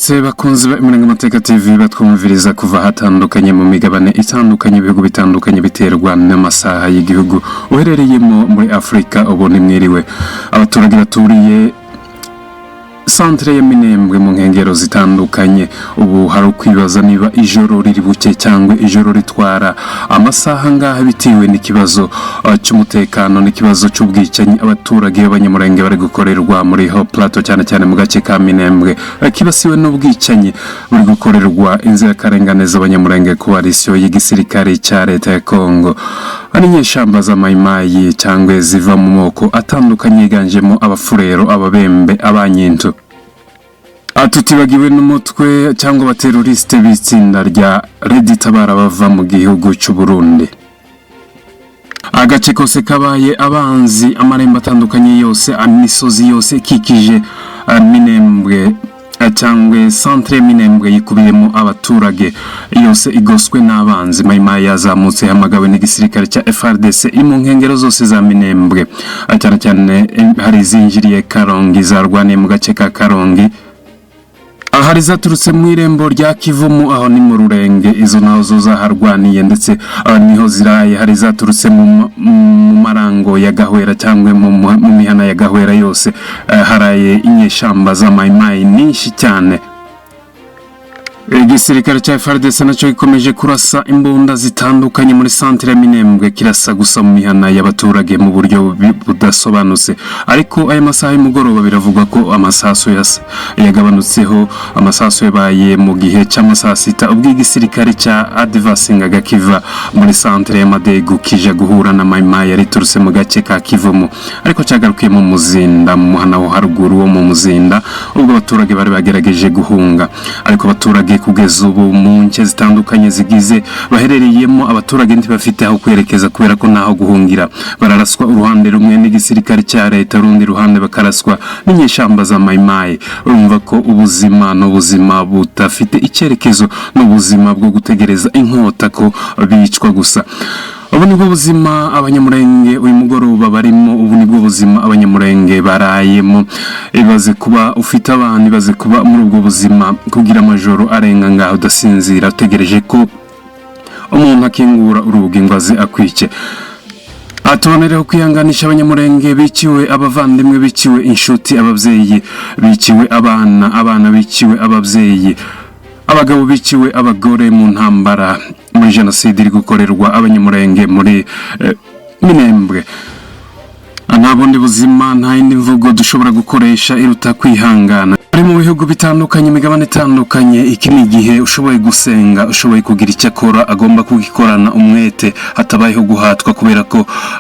Mwaramutse bakunzi ba Amateka TV batwumviriza kuva hatandukanye mu migabane itandukanye, ibihugu bitandukanye, biterwa n'amasaha y'igihugu uherereyemo muri Afurika. Ubu ni mwiriwe. Abaturage baturiye centre ya Minembwe mu nkengero zitandukanye, ubu hari ukwibaza niba ijoro riri buke cyangwa ijoro ritwara amasaha ngaha, bitewe n'ikibazo cy'umutekano n'ikibazo cy'ubwicanyi abaturage b'Abanyamurenge bari gukorerwa muri Haut Plateau, cyane cyane mu gace ka Minembwe kibasiwe n'ubwicanyi buri gukorerwa inzirakarengane z'Abanyamurenge, coalition y'igisirikare cya leta ya Congo, ari inyeshyamba z'Amayimayi cyangwa ziva mu moko atandukanye yiganjemo Abafurero, Ababembe, Abanyintu. Tutibagiwe n'umutwe cyangwa abateroriste b'itsinda rya Red Tabara bava mu gihugu cy'u Burundi. Agace kose kabaye abanzi, amarembo atandukanye yose, imisozi yose ikikije Minembwe cyangwa centre Minembwe yikubiyemo abaturage, yose igoswe n'abanzi. Mayimayi yazamutse hamagawe n'igisirikare cya FARDC iri mu nkengero zose za Minembwe, cyane cyane hari izinjiriye Karongi, zarwaniye mu gace ka Karongi, hari zaturutse mu irembo rya Kivumu, aho ni mu Rurenge, izo nazo zaharwaniye ndetse niho ziraye. Hari zaturutse mu marango ya Gahwera cyangwa mu mihana ya Gahwera yose, haraye inyeshyamba za Mayimayi nyinshi cyane. Igisirikare cya FARDC nacyo gikomeje kurasa imbunda zitandukanye muri centre ya Minembwe, kirasa gusa mu mihana y'abaturage mu buryo budasobanutse. Ariko aya masaha y'umugoroba biravugwa ko amasasu yagabanutseho. Amasasu yabaye mu gihe cy'amasaa sita, ubwo igisirikare cya advancingaga kiva muri centre ya Madegu kija guhura na Mayimayi yari iturutse mu gace ka Kivumu, ariko cyagarukiye mu Muzinda, mu muhana wo haruguru wo mu Muzinda, ubwo abaturage bari bagerageje guhunga. Ariko abaturage kugeza ubu mu nce zitandukanye zigize baherereyemo, abaturage ntibafite aho kwerekeza kubera ko ntaho guhungira. Bararaswa uruhande rumwe n'igisirikare cya leta, urundi ruhande bakaraswa n'inyeshyamba za Mayimayi. Urumva ko ubuzima n'ubuzima budafite icyerekezo, n'ubuzima bwo gutegereza inkota ko bicwa gusa. Ubu nibwo buzima Abanyamurenge uyu mugoroba barimo, ubu nibwo buzima Abanyamurenge barayemo. Ibaze kuba ufite abana, ibaze kuba muri ubwo buzima, kugira amajoro arenga ngaho udasinzira, utegereje ko umuntu akingura urugi ngo aze akwice. Tubonereho kwihanganisha Abanyamurenge biciwe abavandimwe, biciwe inshuti, ababyeyi biciwe abana, abana biciwe ababyeyi, abagabo biciwe abagore mu ntambara, muri jenoside iri gukorerwa Abanyamurenge muri Minembwe. Nta bundi buzima, nta yindi mvugo dushobora gukoresha iruta kwihangana. Ari mu bihugu bitandukanye, imigabane itandukanye, iki ni igihe ushoboye gusenga, ushoboye kugira icyo akora agomba kugikorana umwete, hatabayeho guhatwa, kubera ko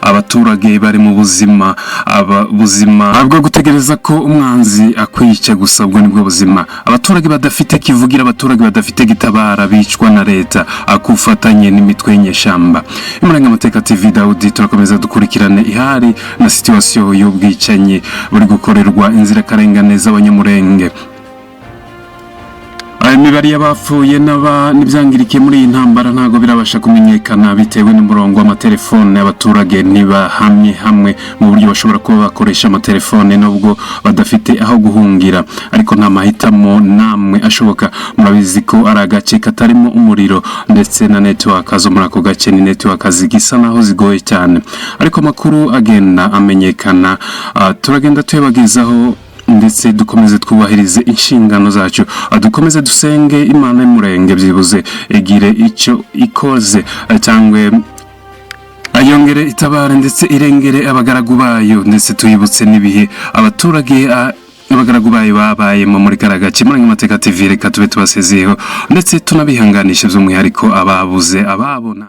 abaturage bari mu buzima aba buzima bwo gutegereza ko umwanzi akwica gusa. Ubwo nibwo buzima abaturage badafite kivugira, abaturage badafite gitabara, bicwa na leta akufatanye n'imitwe y'inyeshyamba. Amateka TV Dawudi, turakomeza dukurikirane ihari na situation y'ubwicanyi buri gukorerwa inzirakarengane z'Abanyamurenge. Imibare y'abapfuye n'ibyangirikiye muri iyi ntambara ntabwo birabasha kumenyekana, bitewe n'umurongo w'amatelefone. Abaturage ntibahamye hamwe mu buryo bashobora kuba bakoresha amatelefone, nubwo badafite aho guhungira, ariko nta mahitamo namwe ashoboka. Murabizi ko ari agace katarimo umuriro, ndetse na network zo muri ako gace ni network zigisa naho zigoye cyane. Ariko amakuru agenda amenyekana, turagenda tuyabagezaho, ndetse dukomeze twubahirize inshingano zacu, dukomeze dusenge Imana y'Umurenge byibuze igire icyo ikoze cyangwa yongere itabare ndetse irengere abagaragu bayo, ndetse tuyibutse n'ibihe abaturage abagaragu bayo babayemo muri kariya gace. Muri Amateka TV, reka tube tubasezeyeho, ndetse tunabihanganisha by'umwihariko ababuze ababona.